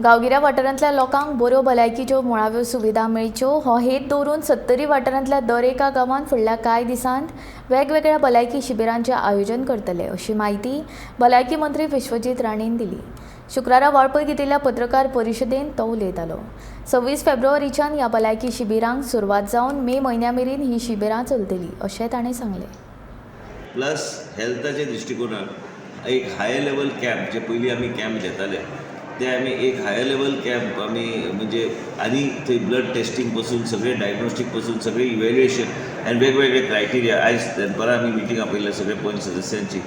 गांवगिऱ्या वाठारांतल्या लोकांक बऱ्यो भलायकीच्यो मुळाव्यो सुविधा मेळच्यो हो हेत दवरून सत्तरी वाठारांतल्या दर एका गांवांत फुडल्या कांय दिसांत वेगवेगळ्या भलायकी शिबिरांचें आयोजन करतले, अशी म्हायती भलायकी मंत्री विश्वजीत राणेन दिली. शुक्रारा वाळपय घेतिल्ल्या पत्रकार परिशदेंत तो उलयतालो. 26 फेब्रुवारीच्यान ह्या भलायकी शिबिरांक सुरवात जावन मे म्हयन्या मेरेन ही शिबिरां चलतलीं, अशें ताणें सांगलें. प्लस हेल्थाच्या दृश्टिकोनान एक हाय लेवल कॅम्प, जे पयलीं आमी कॅम्प घेताले ते आमी एक हाय लेवल कॅम्प आमी म्हणजे आनी थंय ब्लड टेस्टींग पासून, सगळे डायग्नोस्टीक पासून, सगळे इव्हॅल्युएशन आनी वेगवेगळे क्रायटेरिया. आयज दनपारां आमी मिटींग आपयल्या सगळे पंच सदस्यांची.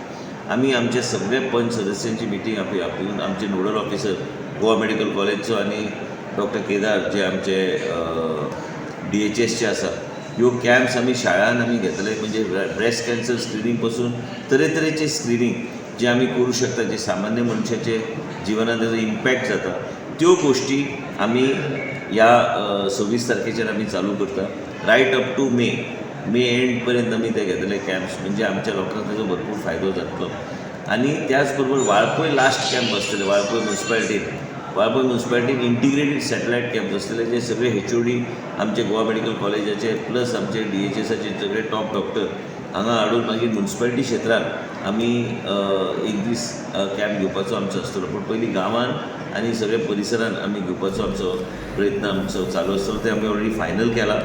आमी आमच्या सगळे पंच सदस्यांची मिटींग आपोवन आमचे नोडल ऑफिसर गोवा मेडिकल कॉलेजचो आनी डॉक्टर केदार जे आमचे डीएचएसचे आसा, ह्यो कॅम्प्स आमी शाळान आमी घेतले. म्हणजे ब्रेस्ट कॅन्सर स्क्रिनींग पासून तरेतरेचे स्क्रिनींग जे आमी करूं शकता, जे सामान्य मनशाचे जिवनात तेजो इम्पॅक्ट जाता, त्यो गोश्टी आमी ह्या 26 तारखेच्यान आमी चालू करता. Right up to May, May end पर्यंत आमी ते घेतले कॅम्प्स. म्हणजे आमच्या लोकांक तेजो भरपूर फायदो जातलो. आनी त्याच बरोबर वाळपय लास्ट कॅम्प आसतले वाळपय मुन्सिपालिटीन. वाळपय मुन्सिपालिटीन इंटिग्रेटेड सॅटलायट कॅम्प आसतले, जे सगळे एचओडी आमचे गोवा मेडिकल कॉलेजाचे प्लस आमचे डीएचएसाचे सगळे टॉप डॉक्टर हांगा हाडून मागीर मुन्सिपालिटी क्षेत्रान आमी एक दीस कॅम्प घेवपाचो आमचो आसतलो. पूण पयलीं गांवान आनी सगळे परिसरान आमी घेवपाचो आमचो प्रयत्न आमचो चालू आसतलो. ते आमी ऑलरेडी फायनल केला.